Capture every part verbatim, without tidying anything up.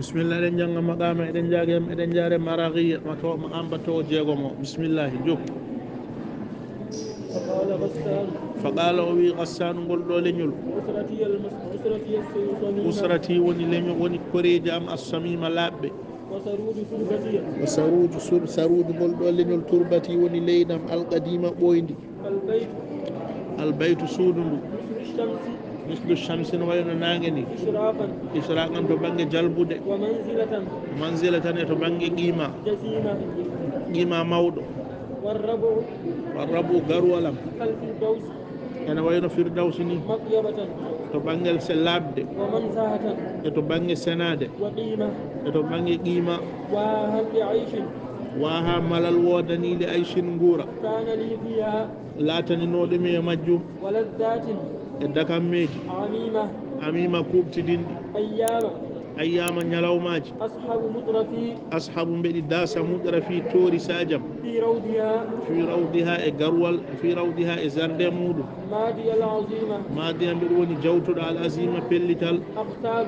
Bismillah, eɗen njannga maqaama, eɗen njaaga, eɗen njaare maraaqiya, ma to, ma amba to jeegomo. Bismillahi, jokku. فقال غسان. Faqaala, o wii Ghassaanu, ngol ɗoo leñol. أسرتي المس-، أسرتي الصميمة. Usrati woni leñol, woni koreeji am, as-samiima, laaɓɓe. وسرود تربتي. Wa saruuju sur-, saruuju ngol ɗoo leñol, turbati woni leydi am, al-qadiima, ɓooyndi. البيت. Albaytu, suudu ndu. مثل الشمس. Mislu shamsi, no wayno naange ni. إشراقا. Ishraqan, to bannge jalbude. ومنزلة. Manzilatan, e to bannge qiima. جسيمة. Qiima mawɗo. والربع. Wa rabu, garuwal am. كالفردوس. Ene wayno Firdawsi ni. مطيبة. To bannge se laaɓde. ومنزهة. E to bannge senaade. وقيمة. E to bannge qiima. واها لعيش. Waaha, malal woodanii, li ayshin, nguura. كان لي فيها. Laataninooɗo mi e majjum. ولذات. E dakammeeji. عميمة. Amiima, kuuɓtidinɗi. أيام. Ayyaama, ñalawmaaji. أصحب مطرفي. Ashabu, mbeɗi daasa, mutrafi, torisaaji am. في روضها. Fii rawdiha, e garuwal, fii rawdiha, e jardin muuɗum. مادي العظيمة. Maadiya, mbeɗi woni jawtuɗo, al-aziima, pellital. أغتال.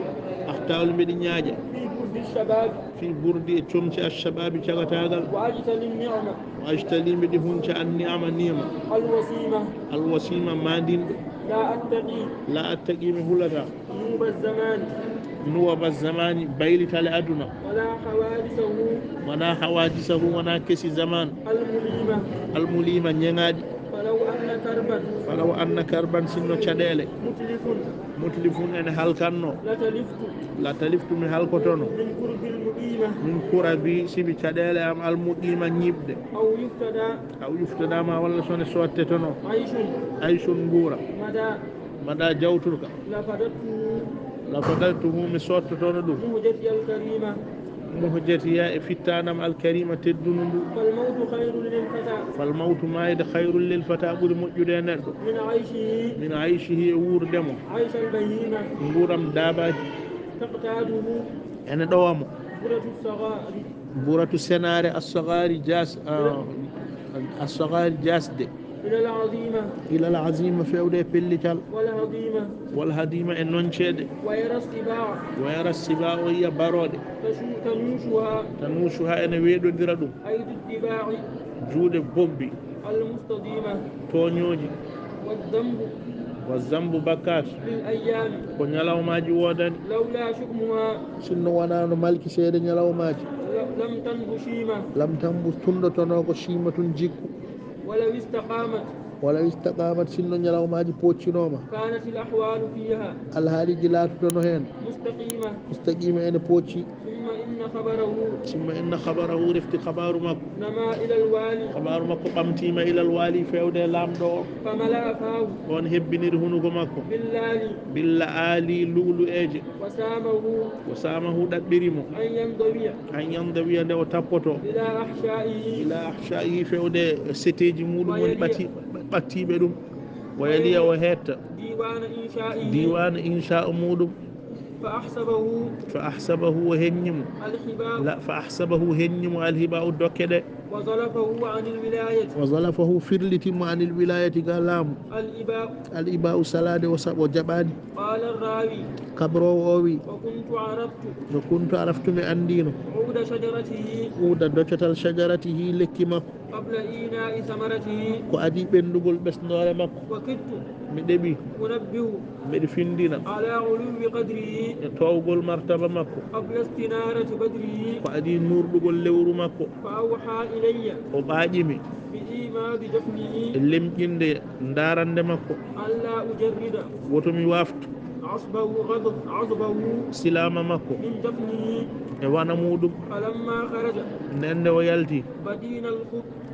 Ahtaalu, mbeɗi ñaaƴa. في برد الشباب. Fii burdi, e comci, al-shabaabi, cagataagal. وأجتلي النعمة. Wa ajtali, mbeɗi hunca, an-ni'ama, ni'ma. الوسيمة. Al-wasiima, maandinɗo. لا أتقي. La attaqi, mi hulataa. نوب الزمان. Nuwaba zamani, baylitale aduna. ولا حوادثه. Wanaa hawaadisahu, wanaa kesi zaman. المليمة. Almuliima, ñeŋaaɗi. فلو أن كربا. Falaw anna karban, sinno caɗeele. متلف. Mutlifun, ene halkanno. لتلفت. La taliftu, mi halkotono. من كرب المقيمة. Min kurabi, sibi caɗeele am, almuqiima, ñiiɓde. أو يفتدى. Aw yuftada, ma walla so ne soottetono. عيش. Aysun, nguura. مدى. Mada, jawtuka. لفددته. Lafadadtuhu, mi soottotono ɗum. مهجتي الكريمة. Muhjatiya, e fittaanam alkarima, teddundu ndu. فالموت خير للفتى. Fal mawtu, maayde, khayrun lil fata, ɓuri moƴƴude e neɗɗo. من عيشه. Min ayshihi, e wuurde mo. عيش البهيمة. Nguuram daabaaji. تقتاده. Ene ɗowa mo. برة الصغار. Buratu senaare, as-saghaari, jaas-, ah, as-saghaari, jaasde. إلى العظيمة. Ilal azima, feewde e pellital. والهضيمة. Wal hadima, e nonceede. ويرى السباع. Wa yara siba, o yiya barooɗe. تشو-، تنوشها. Tanuushuha, ene weeɗondira ɗum. أيدي الضباع. Juuɗe bobbi. المستضيمة. Tooñooji. والذنب. Wa zambu, bakkaat. للأيام. Ko ñalawmaaji woodani. لولا شؤمها. Sinno wanaano malki seede ñalawmaaji. ل-، لم تنب شيمة. Lam tambu, tunndotono ko shiimatun, jikku. ولو استقامت. Walaw istaqaamat, sinno ñalawmaaji pooccinooma. كانت الأحوال فيها. Alhaaliiji laatotono heen. مستقيمة. Mustaqiima, ene poocci. ثم إن خبره. Summa inna khabarahu, refti khabaaru makko. نما إلى الوالي. Khabaaru makko ɓamtiima ilal waali, feewde e laamɗo o. فملأ فاه. Oon hebbiniri hunuko makko. باللآلي. Billa aali lu'lu'eeje. وسامه. Wa saamahu, ɗaɓɓiri mo. أن ينضوي. An yandawiya, nde o tappotoo. إلى أحشائه. Ila ahshaihi, feewde e seteeji muuɗum, woni ɓati-, ɓattiiɓe ɗum. Wa yaliya, o heetta. ديوان إنشائه. Diiwaana insha muuɗum. فأحسبه. Fa ahsabahu, o heññi mo. الحباء. La, fa ahsabahu, heññi mo alhiba'u, dokke ɗe. وزلفه عن الولاية. Wa zalafahu, firliti mo anil wilayati, ga laamu. الإباء. Al iba'u, salaade, o sa-, o jaɓaani. قال الراوي. Kabroowo o wii. وكنت عرفت. Wa kuntu araftu, mi anndiino. عود شجرته. Uda docotal shajaratihi, lekki makko. قبل إيناء ثمرته. Ko adii ɓenndugol ɓesndoore makko. وكدت. Mi ɗeɓii. أنبه. Mbeɗi finndina. على علو قدره. E toowgol martaba makko. قبل استنارة بدره. Ko adii nuurɗugol lewru makko. فأوحى إلي. O ɓaaƴi mi. بإيماض جفنه. E lemƴinde ndaarannde makko. ألا أجرد. Woto mi waaftu. عصبه غضب، عصبه. Silaama makko. من جفنه. E wana muuɗum. فلما خرج. Ndeen nde o yalti. بدين الخ-،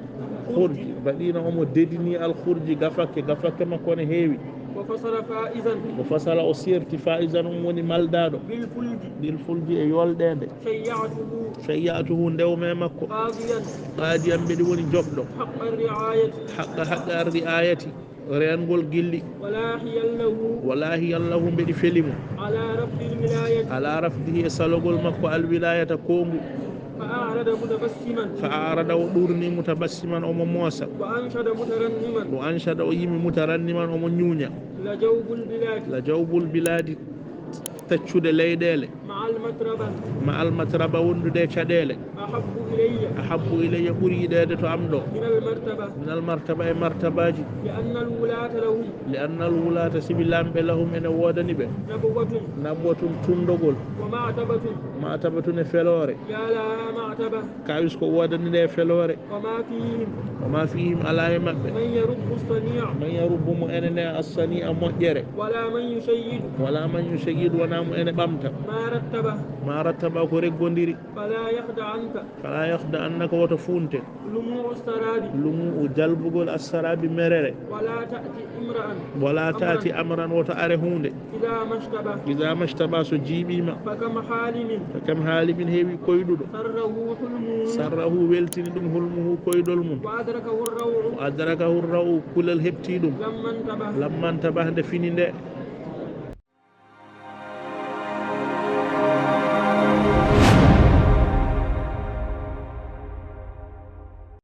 Khurji, baɗiina omo dedini al khurji, gafakke, gafakke makko ne heewi. وفصل فائزا. Wa fasala, o seerti, faizan, omo woni maldaaɗo. بالفلج. Bil fulji, e yolɗeende. شيعته. Shayya'tuhu, ndewmi e makko. قاضيا. Qaadiyan, mbeɗi woni joɓɗo. حق الرعاية. Haqqa, haqqa ar ri'ayati. Reengol gilli. ولاهيا له. Wa laahiyan lahu, mbeɗi feli mo. على رفض الولاية. Ala rafdihi, e salogol makko al wilayata, koongu. فأعرض متبسما. Fa arada, o ɗuurni, mutabassiman, omo moosa. وأنشد مترنما. Wa anshada, o yimi, mutaranniman, omo ñuuña. لجوب البلاد. La jawbul biladi, taccude leyɗeele. مع المطربة Ma almatraba wondude e caɗeele. أحب إلي Ahabbu ilayya, ɓuri yiɗeede to am ɗo. من المرتبة Minal martaba, e martabaaji. لأن الولاة لهم Li annal wulaata, sibi laamɓe, lahum, ene woodani ɓe. نبوة Nabwatun, tunndogol. ومعتبة Ma'tabatun, e feloore. يا لها معتبة Kaawis ko woodani nde e feloore. وما فيهم Wa ma fihim, alaa e maɓɓe. من يرب الصنيع Man yarubbu, mo ene ne'a assani'a, moƴƴere. ولا من يشيد Wala man yushayyidu, wonaa mo ene ɓamta. ما رتب Ma rattaba, ko reggondiri. فلا يخدعنك Fala yakhda'annaka, woto fuunte. لموع السراب Lumu'u, jalbugol, assarabi, merere. ولا تأت امرأ Wala taati amran, woto are huunde. إذا ما اشتبه Iza mashtaba, so jiiɓiima. فكم حالم Kam haalimin, heewi koyɗuɗo. سره حلمه Sarrahu, weltini ɗum, hulmuhu, koyɗol mum. وأدركه الروع Adrakahu raw, kulol heɓti ɗum. لما انتبه Lamma ntabah, nde fini nde.